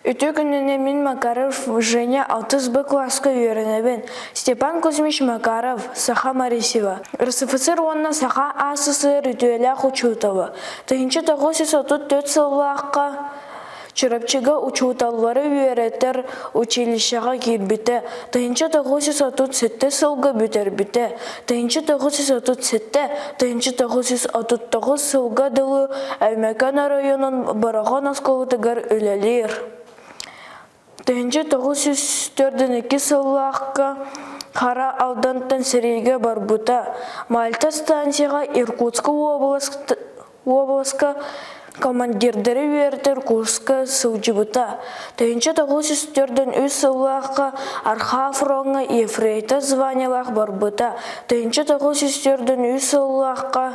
Үтүө күнүнэн мин Макаров Женя алтыс Б кылааска үөрэнэбин. Степан Кузьмич Макаров, Саха Марисева, РСФСР уонна Саха АССР үтүөлээх учуутала. 1934 сыллаахха Чурапчыга учууталлары үөрэтэр училищеҕа киирбитэ, 1937 сылга бүтэрбитэ, 1937 1939 сылга дылы Өймөкөөн оройуонун Бороҕон оскуолатыгар үлэлиир. 1942 сыллаахха Хара Алдантан сэриигэ барбыта. Мальта станцияҕа Иркутскай уобаласка командирдары үөрэтэр курска сылдьыбыта. 1943 сыллаахха Архаа фроҥҥа ефрейтор званиелаах барбыта. 1943 сыллаахха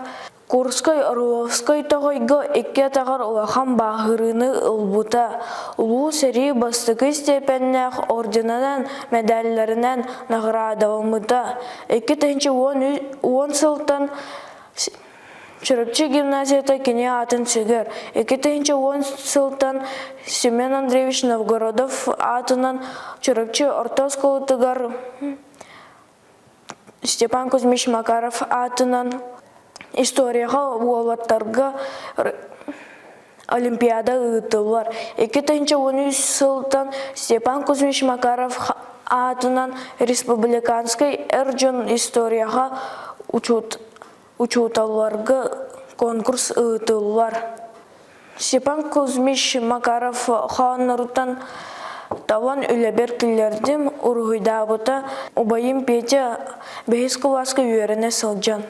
Курскай Орловскай тоҕойго икки атаҕар улахан бааһырыыны ылбыта. Улуу сэрии бастакы степеннээх орденынан, медалларынан наҕараадаламмыта. 2010 сылтан Чурапчы гимназията кини аатын сүгэр. 2010 сылтан Семен Андреевич Новгородов аатынан Чурапчы орто оскуолатыгар Степан Кузьмич Макаров аатынан историяҕа уолаттарга Олимпиада ыытыллар. 2013 сылтан Степан Кузьмич Макаров аатынан республиканскай эр дьон историяҕа учууталларга конкурс ыытыллар. Степан Кузьмич Макаров хоһоонноруттан талан үлэбэр киллэрдим, уруһуйдаабыта убайым Петя бэһис кылааска үөрэнэ сылдьан.